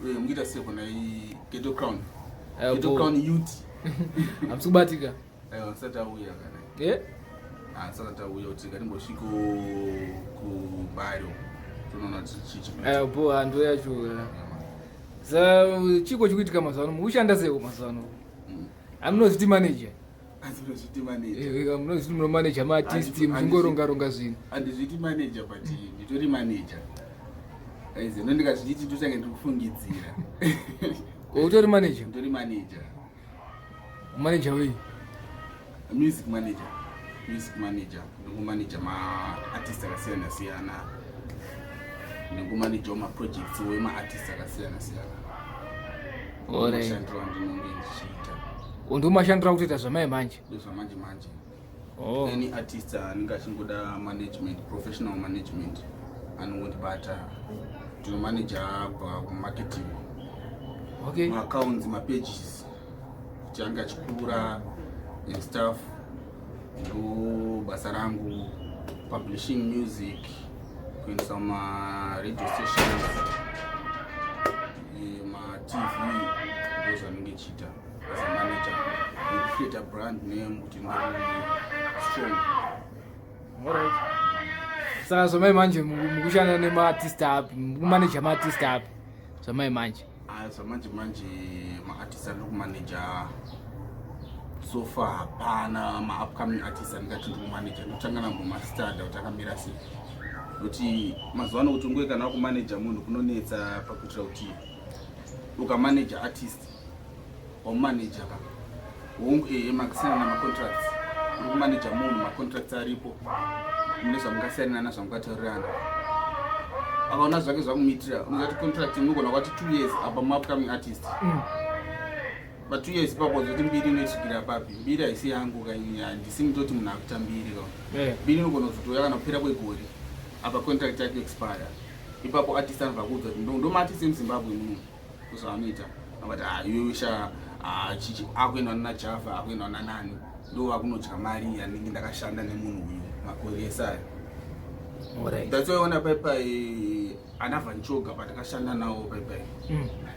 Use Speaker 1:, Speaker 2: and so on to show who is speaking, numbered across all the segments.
Speaker 1: Mukuita sei kona Ghetto Crown? Ghetto Crown youth.
Speaker 2: Hamsi kubatika.
Speaker 1: Aiwa, ndisati auya kana.
Speaker 2: Eh?
Speaker 1: Ah, ndisati auya kuti ngatimbosviko kumbare. Tonoona kuti chichi.
Speaker 2: Aiwa, bo hando yacho. Sa chiko chikuitika mazuva ano mukushanda seiko mazuva ano? Amunozviti manager.
Speaker 1: Andinozviti manager.
Speaker 2: Eh, munozviti munomanager maartist muchingoronga ronga zvinhu.
Speaker 1: Andizviti manager, but nditori manager. Aizi, no ndikazviti ndochange ndiri kufungidzira.
Speaker 2: Utori manager?
Speaker 1: Nditori manager.
Speaker 2: Manager wei?
Speaker 1: Music manager. Music manager. Ndikumanager maartist akasiyana siyana. Ndikumanager maprojects wemaartist akasiyana siyana.
Speaker 2: Alright.
Speaker 1: Mashandiro andinonge ndichiita.
Speaker 2: Ndomashandira kutoita zvamai manje.
Speaker 1: Ndozvamanje manje.
Speaker 2: Oh.
Speaker 1: Any artist anenge achingoda management, professional management, anongondibata. Ndinomanager kubva kumarketing, maaccounts, mapages kuti ange achikura and stuff. Ndo basa rangu, publishing music, kuendesa maradio stations, matv. Ndo zvanenge chiita as a manager, nekucreate a brand name kuti inge strong.
Speaker 2: Alright. Saka zvamai manje mukushanda nemaartist api? Mukumanager maartist api? Zvamai manje.
Speaker 1: Ah, zvamanje manje maartist andiri kumanager so far hapana maupcoming artist andingati ndiri kumanager. Ndikutanga nambomastada kuti akamira sei, nokuti mazuva ano kuti ungoe kana wakumanager munhu kunonetsa, pakuitira kuti ukamanager artist, wamumanager ka, hongu, ehe, makasiyana namacontracts. Uri kumanager munhu, macontracts aripo, mune zvamungasiyanirana, zvamungataurirana. Akaona zvake zvakumuitira, unoziva kuti contract unogona kwati 2 years apa muupcoming artist, pa 2 years ipapo zoti mbiri inoisvikira papi? Mbiri haisi yangu kaini, handisi nditoti munhu akuita mbiri ka. Mbiri inogona kuzotouya kana kupera kwegore, apa contract yake expire. Ipapo artist anobva kuudza kuti ndo maartist emuZimbabwe muno zvaanoita, akati, "Ah, iwewe sha, ah, chichi akuendwa naJava, akuendwa nanani, ndo vakunodya mari yanenge ndakashanda nemunhu uyu makore ese aya." That's why ona paipai ana Van Choga patakashanda nawo paipai.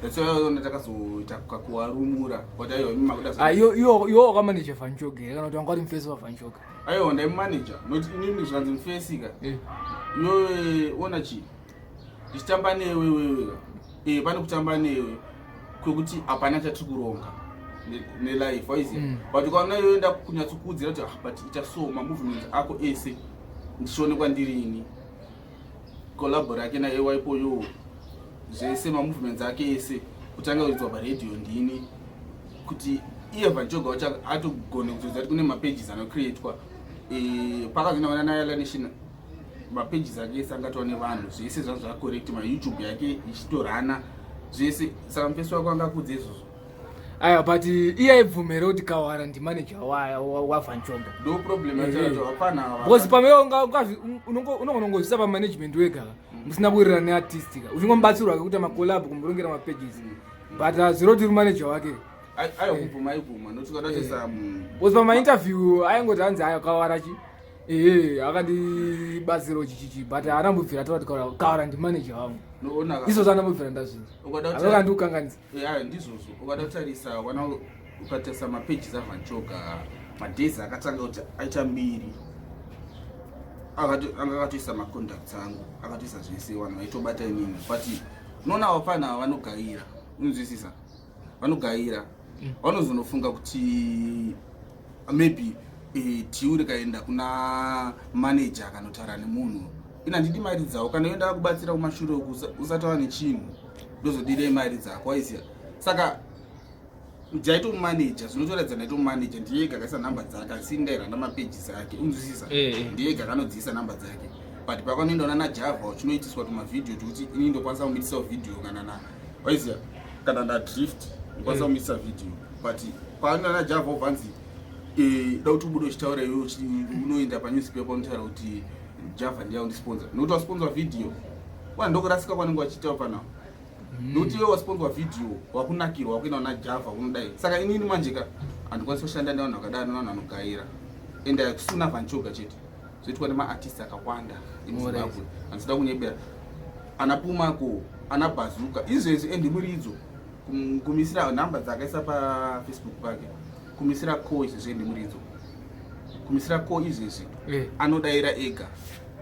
Speaker 1: That's why ona takazoita kakuwarumura kuti aiwa, imi makuda.
Speaker 2: Ah, iwo wakamanager Van Choga here, kana kuti wanga uri mufesi waVan Choga?
Speaker 1: Aiwa, ndaimanager, nokuti inini zvanzi mufesi ka. Iwewe ona chi ndichitamba newe wewe ka, pane kutamba newe kwekuti hapana chatiri kuronga nelife, waiziya. But ukaona iwe enda kunyatsokuudzira kuti, "Ah, but ita so," mamovements ako ese ndichionekwa ndirini, collabo rake naewaipoyo zvese, mamovements ake ese kutanga kuridzwa paredhiyo ndini, kuti iye Van Choga wacho atogone kutoziva kuti kune mapages anocreatwa. Pakazoenda naYala Nation, mapages ake ese angatova nevanhu, zvese zvazvo zvacorrect, maYouTube yake ichitorana zvese. Saka mufesi wako angakudza izvozvo?
Speaker 2: Aya, but iye aibvumere kuti Kawara ndimanager waVan Choga?
Speaker 1: Ndo problem yacho, hapana.
Speaker 2: Because pamwe unogona kungozvisa pamanagement wega musina kuwirirana neartist ka, uchingomubatsirwa ke kuita macollab, kumurongera mapages, but hazviro kuti uri manager wake.
Speaker 1: Aiwa, kubvuma aibvuma, nokuti ukada
Speaker 2: Because pamainterview aingoti hanzi, "Ayo, Kawara chi, ehe, akandibatsirawo chichichi," but haana mbobvira ataura kuti Kawara ndimanager wangu. Izvozvo haana mbobvira ndazvinzwa.
Speaker 1: Ukada
Speaker 2: Ndikukanganisa.
Speaker 1: Ya, ndizvozvo. Ukada kutarisa wana, ukatarisa mapages aVan Choga, madays akatanga kuti aita mbiri, anga akatoisa macontacts angu, akatoisa zvese, vanhu vaitobata inini. But unoona vapana vanogaira, unonzwisisa, vanogaira, vanozonofunga kuti maybe tiu rikaenda kuna manager akanotaura nemunhu, ina handidi mari dzavo. Kana yoenda kubatsira kumashure uku, usati wava nechinhu, ndozodirei mari dzako, waiziya? Saka ndaitomumaneja, zvinotoratidza ndaitomumaneja. Ndiyega akaisa nhamba dzake, asi ndairanda mapages ake, unzwisisa?
Speaker 2: Eh.
Speaker 1: Ndiyega akanodziisa nhamba dzake, but pakanoendaona naJava uchinoitiswa tumavhidhiyo tukuti ini ndokwanisa kumuitisawo vhidhiyo kana na, waiziya, kana nadrift ndokwanisa kumuitisa vhidhiyo. But paanoenda naJava ubvanzi, "Da kuti ubude uchitaura iwe, unoenda panewspaper unotaura kuti Java ndiya undisponsor," nokuti wasponsorwa vhidhiyo wana. Ndokurasika kwanenge wachiitawo panapa, nokuti iwe wasponsorwa vhidhiyo, wakunakirwa, wakuenda kuna Java unodai. Saka inini manje ka handikwanisi kushanda nevanhu vakadaro, nevanhu vanogaira. Ende hakusina Van Choga chete, zvoitwa nemaartist akawanda emuZimbabwe. Handisida kunyebera, ana Pumako. Ana Bazuka izvezvi, Andy Muridzo kumisira nhamba dzakaisa paFacebook pake, kumisira ko izvezvi Andy Muridzo kumisira ko izvezvi. Anodaira ega,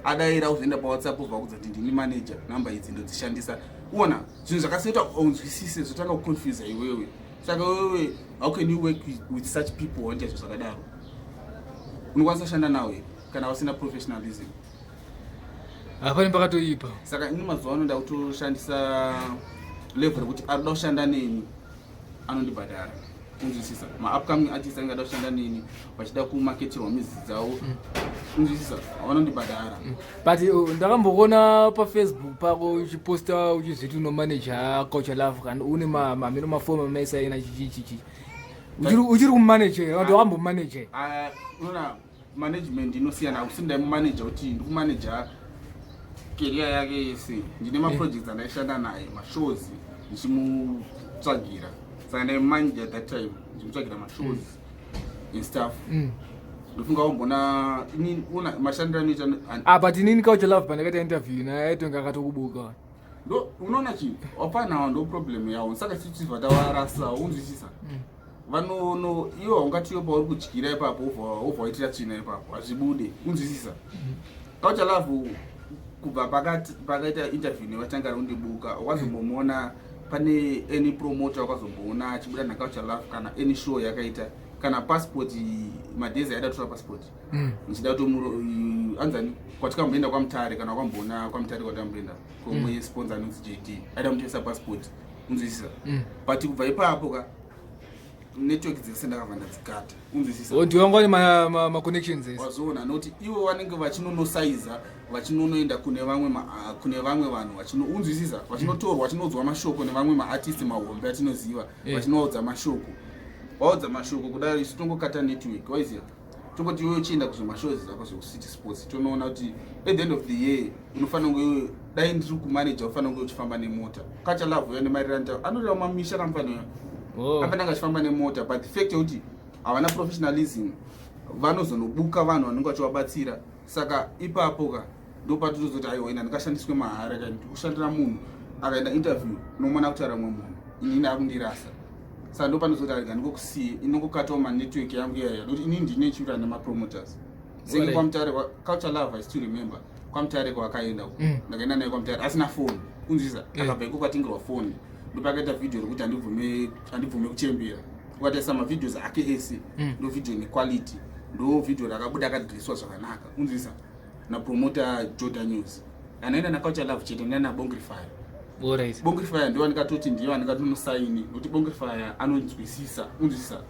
Speaker 1: adaira uzoenda paWhatsApp, ubva kudza kuti ndini manager, nhamba idzi ndodzishandisa. Uona zvinhu zvakasoita unzwisise, zvotanga kuconfusa iwewe. Saka wewe, how can you work with such people wanoita zvinhu zvakadaro? Unokwanisa kushanda nawo here kana vasina professionalism?
Speaker 2: Hapane pakatoipa.
Speaker 1: Saka ini mazuva ano ndakutoshandisa level rekuti arikuda kushanda neni anondibhadhara, unzwisisa? Maupcoming artist anenge ada kushanda neni vachida kumaketirwa music dzavo, unzwisisa, vanondibhadhara.
Speaker 2: But ndakambokuona paFacebook pako uchiposta uchizviti unomanaja Culture Love, kana une mamino mafomu amaisaina chichichichi. Uchiri kumanaja here vantu wakambomaneja?
Speaker 1: Ah, unoona management inosiyana. Hakusi ndaimumanaja kuti ndikumaneja career yake yese. Ndine maprojects andaishanda naye, mashows ndichimutsvagira, saka ndaimanaja that time ndichimutsvagira mashows and stuff. Ndofunga wambona una mashandiro anoita.
Speaker 2: Ah, but inini Culture Love pandakaita interview naye aitonge akatokubuka.
Speaker 1: Ndo unoona chi wapanawo, ndo problem yawo. Saka tichibva tawarasa, unzwisisa? Vanono iwo haungati iwe pauri kudyira ipapo wobva waitira tsvina ipapo, hazvibude, unzwisisa? Culture Love kubva pakaita interview nevatanga kundibuka, wakazombomuona pane any promoter? Wakazomboona achibuda naCulture Love kana any show yakaita, kana passport, madays aida kutora passport ndichida kutomuro anzani kwatikamboenda kwaMutare, kana wakamboona kwaMutare kwatamboenda komwe sponsor anonzi JD aida kutengesa passport, unzwisisa? But kubva ipapo ka network dzese ndakabva ndadzikata, unzwisisa?
Speaker 2: Oh, ndiwe wanga une maconnections ese.
Speaker 1: Wazoona nokuti ivo vanenge vachinonosaiza, vachinonoenda kune vamwe kune vamwe vanhu unzwisisa, vachinotorwa, vachinodzwa mashoko nevamwe maartist mahombe atinoziva. Vachinoudza mashoko, waudza mashoko kudaro, isu tongokata network, waiziva? Tongoti iwe uchienda kuzvemashows zvako zvekuCity Sports, tonoona kuti at the end of the year unofanira kunge iwe, dai ndiri kumanager, unofanira kunge uchifamba nemota. Culture Love uya nemarirani anoreva mamisha kamufanira afananga achifamba nemota, but the fact yekuti havana professionalism, vanozonobuka vanhu vanenge vachivabatsira. Saka ipapo ka ndopatotozoti aiwa, ina ndingashandiswe mahara ka kushandira munhu akaenda interview nomwana kutaura mumwe munhu, inini akundirasa. Saka ndopanozoti arega ndingokusiye, inongokatawo manetwork yangu iyaya, nokuti inini ndine chiura nemapromoters senge kwaMutare. Culture Love, I still remember kwaMutare kwakaenda uko. Ndakaenda naye kwaMutare asina foni, kunzwisa? Akabva iko kwatengerwa foni, ndopakaita vhidhiyo rekuti handibvume kuchembera. Ukatarisa mavideos ake ese, ndo vhidhiyo nequality, ndo vhidhiyo rakabuda akadhiriswa zvakanaka, unzwisa, napromoter Jordan News. Anaenda naCulture Love chete, ndaenda naBongrifire. Bongrifire ndiwo andikatoti ndiyo andikatonosaini, nokuti Bongrifire anonzwisisa, unzwisisa?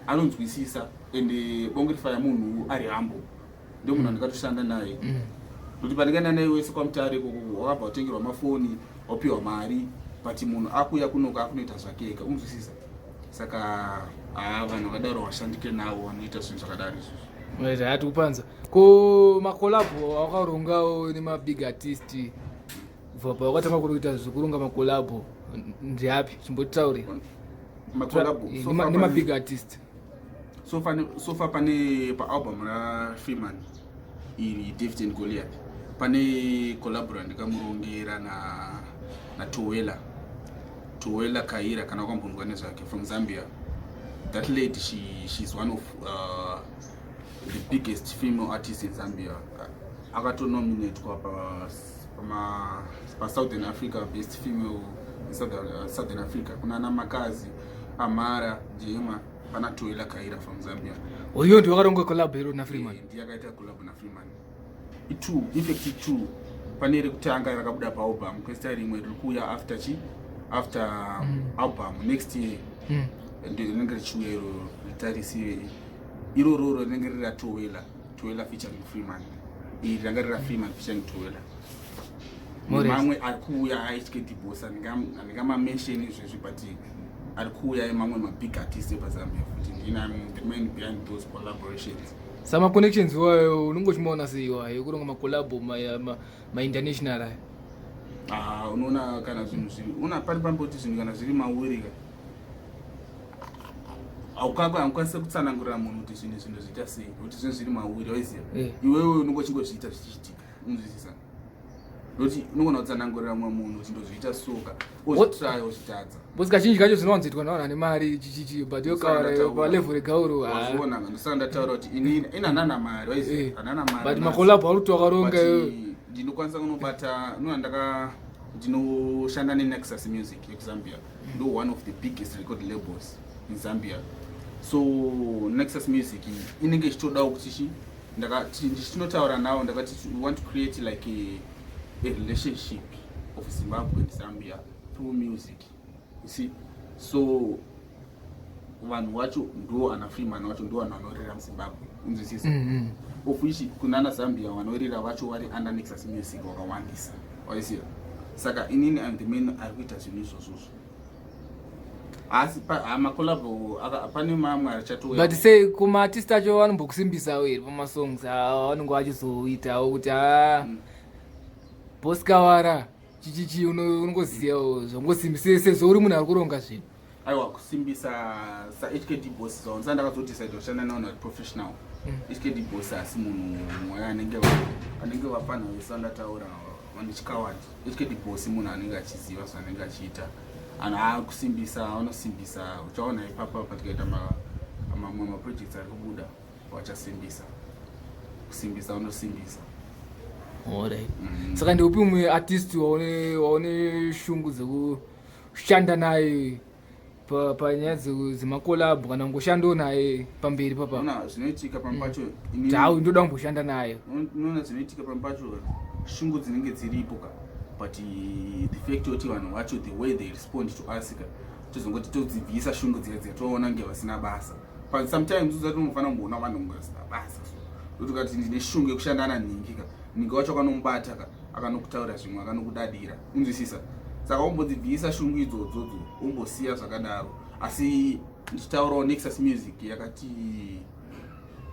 Speaker 1: Anonzwisisa, and Bongrifire munhu ari humble, ndio munhu andikatoshanda naye, nokuti pandikaenda naye wese kwaMutare ikoko wakabva watengerwa mafoni, wapiwa mari, but munhu akuuya kunoka akunoita zvake ega, unzwisisa? Saka haa, vanhu vakadaro washandike navo, vanoita zvinhu zvakadaro izvozvo.
Speaker 2: Right, hati kupanza ko macollabo wakarongawo nemabig artist kubva pawakatanga kuita zvekuronga macollabo, ndeapi? Chimbotaure.
Speaker 1: Macollabo?
Speaker 2: Nemabig artist.
Speaker 1: So far pane paalbum raFreeman iri, David and Goliath, pane collabo randikamurongera na naTowela, Towela Kaira, kana wakambonzwa nezvake, from Zambia. That lady, she's one of the biggest female artists in Zambia. Akatonominatwa paSouthern Africa best female in Southern Africa. Kuna ana Makazi, Amara Jema, pana Towela Kaira from Zambia.
Speaker 2: Uyo ndiwo wakaronga collab iro naFreeman?
Speaker 1: Ndiye akaita collab naFreeman. I2, in fact i2. Pane rekutanga rakabuda paalbum, kwesita rimwe riri kuuya after chi after album next year. Rinenge richiuya iroro, ritarisire irororo rinenge riri raTowela, Towela featuring Freeman. Iri ranga riri raFreeman featuring Towela. Nemamwe ari kuuya aityedibosa, handingamamention izvezvi, but ari kuuya emamwe mabig artist epaZambia futi. Ndini, I'm the man behind those collaborations.
Speaker 2: Sama connections iwayo unenge uchimaona sei iwayo ekuronga macollabo mainternational aya?
Speaker 1: Ah, unoona kana zvinhu zviri una pane pamboti zvinhu kana zviri mauri ka, haukwanisi kutsanangurira munhu kuti zvinhu zviita sei, nokuti zvinhu zviri mauri, waiziva? Iwewe unenge uchingozviita zvichiitika, unzwisisa? Nokuti unogona kutsanangurira mumwe munhu kuti ndozviita soka, ozvitraya, ozvitadza.
Speaker 2: Because kazhinji kacho zvinowanzoitwa navanhu ane mari chichichi, but yokaura palevel regauro.
Speaker 1: Wazviona, ndosaka ndataura kuti ini hanana mari, waiziva. Hanana mari.
Speaker 2: But macollabo ari kuti wakaronga.
Speaker 1: But ndinokwanisa kunobata nona ndaka ndinoshanda neNexus Music yekuZambia, ndo one of the biggest record labels in Zambia. So Nexus Music inenge ichitodawo kuti chi ndakati ndichinotaura navo, ndakati we want to create like a relationship of Zimbabwe and Zambia through music, you see. So vanhu vacho ndo ana Freeman vacho ndo vanhu vanorira muZimbabwe, unzwisisa? Of which kunana Zambia vanorira vacho vari under Nexus Music vakawandisa, waiziva. Saka inini am the man ari kuita zvinhu izvozvozvo, asi macollabo pane mamwe achatouya.
Speaker 2: But sei kumaartist acho vanombokusimbisawo here pamasongs avanenge vachizoitawo kuti ha, Boss Kawara, chichichi, unongozivawo zvongosimbisa sezvo uri munhu ari kuronga zvinhu?
Speaker 1: Aiwa, kusimbisa saHKD Boss zvao ndisati ndakazodecide kushanda navanhu vari professional. HKD Boss asi munhu mweya anenge vapfanha vese vandataura vane chikawadi. HKD Boss munhu anenge achiziva zvaanenge achiita. Anhu akusimbisa, vanosimbisa, uchaona ipapa patikaita mamwe maprojects ari kubuda, vachasimbisa. Kusimbisa vanosimbisa.
Speaker 2: Alright. Saka ndeupi umwe artist waune shungu dzekushanda naye panyaya dzemacollabo kana kungoshandawo naye pamberi papa?
Speaker 1: Ona zvinoitika pamwe pacho
Speaker 2: Tau ndoda kumboshanda naye.
Speaker 1: Unoona zvinoitika pamwe pacho, shungu dzinenge dziripo ka, but the fact yekuti vanhu vacho, the way they respond to us ka, tozongoti todzibvisa shungu dziya dziya, toona kunge vasina basa. But sometimes uzati unofanira kumboona vanhu kunge vasina basa, so kuti ukati ndine shungu yekushanda nanhingi ka, nhingi wacho akanomubata ka, akanokutaura zvimwe, akanokudadira, unzwisisa. Saka umbodzibvisa shungu idzodzodzo, umbosiya zvakadaro. Asi ndichitaurawo, Nexus Music yakati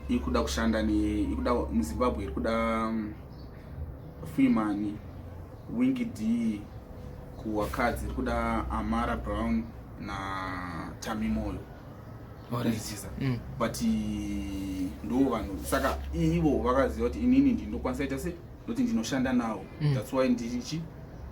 Speaker 1: iri kuda kushanda ne iri kuda muZimbabwe, iri kuda Freeman, Winky D. Kuwakadzi iri kuda Amara Brown naTami Moyo. Unzwisisa? But ndo vanhu, saka ivo vakaziva kuti inini ndinokwanisa ita se nokuti ndinoshanda navo. That's why ndichi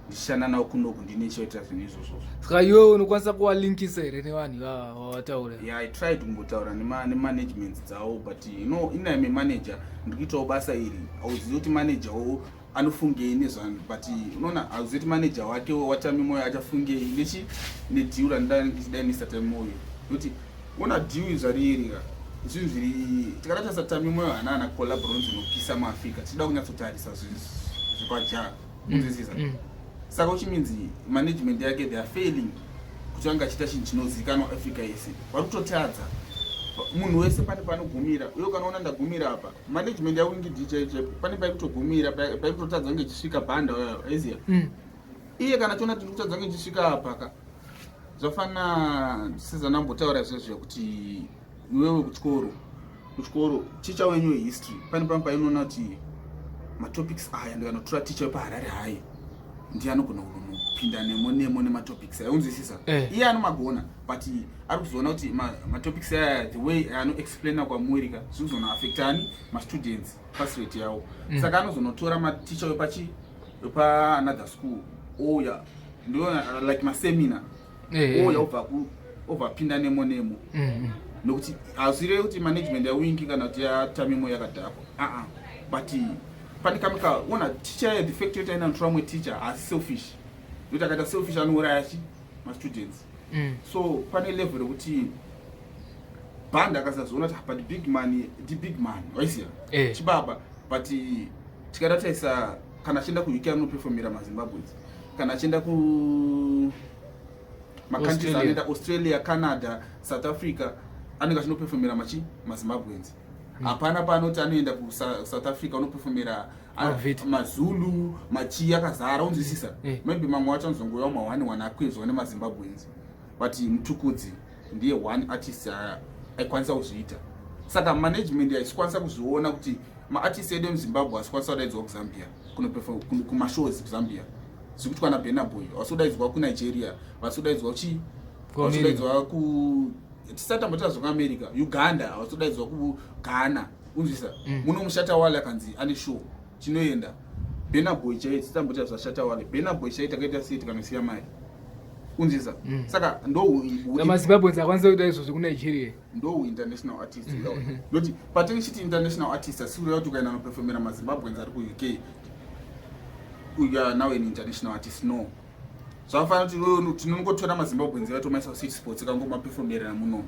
Speaker 1: ndichishanda navo kunoku, ndine chivaitira zvinhu izvozvozvo.
Speaker 2: Saka iwe unokwanisa kuwalinkisa here nevanhu ivava wawataura?
Speaker 1: Yeah, I tried kumbotaura nemanagement dzavo, but you know, iname manager ndikuitawo basa iri, hauzivi kuti manager wo anofungei nezvanhu. But unoona, hauzivi kuti manager wake waTami Moyo achafungei nechi nedeal randidainisa Tami Moyo, nokuti ona deal zvariri ka, zvinhu zviri tikadatarisa, Tami Moyo haana ana collabo rinopisa muAfrica. Tichida kunyatsotarisa zvepaja, unzwisisa? Saka which means management yake, they are failing kuti vange achiita chinhu chinozivikanwa Africa yese. Vari kutotadza. Munhu wese pane panogumira. Uye ukanoona ndagumira apa, management yaWinky D chaipo pane paikutogumira, paikutotadza kunge ichisvika bhanda, aiziya. Iye kana chiona tiri kutadza kunge ichisvika apa ka, zvafana sezvanambotaura izvozvo kuti iwewe kuchikoro ticha wenyu wehistory, pane pamwe painoona kuti matopics aya ndikanotora ticha wepaHarare High ndiye anogona kunopinda nemo nemo nematopics aya, unzwisisa? Iye anomagona, but ari kuzoona kuti matopics aya, the way anoexplaina kwamuri ka, zviri kuzonoaffectani mastudents, pass rate yavo. Saka anozonotora maticha wepachi wepaanother school ouya, ndo like maseminar, ouya obva pinda nemo nemo, nokuti hazvirevi kuti management yaWinky kana kuti yaTamimo yakadhakwa, aa. But pane kamwe kaona ticha, the fact yekuti aina mumwe teacher haasi selfish, nokuti akaita selfish anouraya chi mastudents. So pane level rekuti band akasazoona kuti, but big man ndi big man, waiziya. Chibaba. But tikada taisa, kana achienda kuUK anoperformera maZimbabweans, kana achienda ku macountries anoenda Australia, Canada, South Africa, anenge achinoperformera machi maZimbabweans. Hapana paanoti anoenda kuSouth Africa unoperformera maZulu, machii akazara, unzwisisa? Maybe mamwe acho anozongouya ma1 1 akwezwa nemaZimbabweans, but Mutukudzi ndiye one artist aikwanisa kuzviita. Saka management haisikwanisa kuzviona kuti maartist edu emuZimbabwe asikwanisa kudaidzwa kuZambia kumashows kuZambia, zvekuti kwana Burna Boy vasi kudaidzwa kuNigeria, vasi kudaidzwa kuchi, vasi kudaidzwa ku, tisati tamboita zvekuAmerica, Uganda, vasi kudaidzwa kuGhana, unzwisa? Muno muShatta Wale akanzi ane show, tinoenda. Burna Boy chaiye, tisamboita zvaShatta Wale, Burna Boy chaiye takaita sei tikanosiya mari unzisa? Saka ndo
Speaker 2: NamaZimbabweans akwanisa kuita izvozvo kuNigeria.
Speaker 1: Ndo international artist uyawo. Noti patinchiti international artist, asi kureva kuti ukaenda noperformera maZimbabweans ari kuUK, you are now an international artist? No. Zvakafanira kuti tinongotora maZimbabweans vatomaisa kuCity Sports, kangomaperformerera muno.